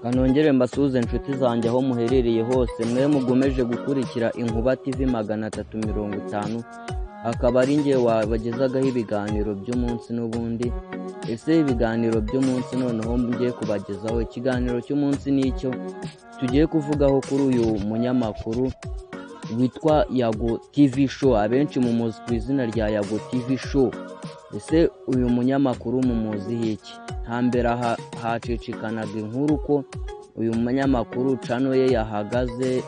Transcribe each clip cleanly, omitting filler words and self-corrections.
Kanongere mbasuhuze inshuti zanjye aho muherereye hose, mwe mugomeje gukurikira Inkuba TV 350, akaba ari njye wabagezagaho ibiganiro by'umunsi n'ubundi. Ese ibiganiro by'umunsi noneho ngiye kubagezaho, ikiganiro cy'umunsi ni icyo tugiye kuvugaho kuri uyu munyamakuru witwa Yago TV Show, abenshi mumuzi ku izina rya Yago TV Show. Ese uyu munyamakuru mumuziho iki? Hambere aha hacicikanaga inkuru ko uyu munyamakuru channel ye yahagaze,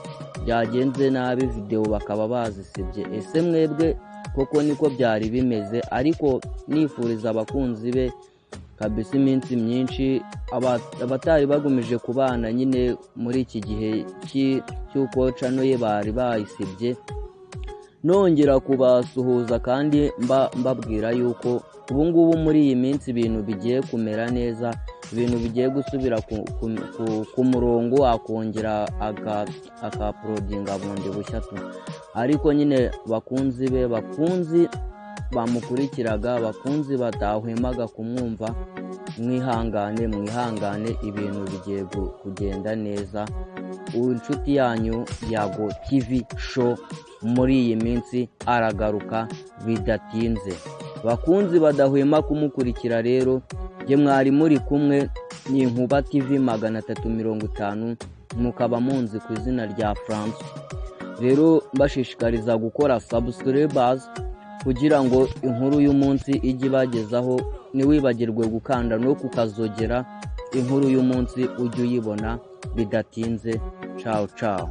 byagenze nabi, videwo bakaba bazisibye. Ese mwebwe koko niko byari bimeze? Ariko nifuriza abakunzi be kabisa iminsi myinshi, abatari bagumije kubana nyine muri iki gihe cy'uko channel ye bari bayisibye, nongera kubasuhuza kandi mbabwira yuko ubu ngubu muri iyi minsi ibintu bigiye kumera neza, ibintu bigiye gusubira ku murongo, akongera aka-uploadinga bundi bushya tu. Ariko nyine bakunzi be, bakunzi bamukurikiraga, bakunzi batahwemaga kumwumva, mwihangane, mwihangane, ibintu bigiye kugenda neza. Inshuti yanyu Yago TV Show muri iyi minsi aragaruka bidatinze. Bakunzi badahwema kumukurikira rero, njye mwari muri kumwe ni Inkuba TV 350, mukaba munzi ku izina rya Francois. Rero mbashishikariza gukora subscribers kugira ngo inkuru y'umunsi ijye ibagezaho, ntiwibagirwe gukanda no kukazogera, inkuru y'umunsi ujye uyibona bidatinze. Ciao ciao.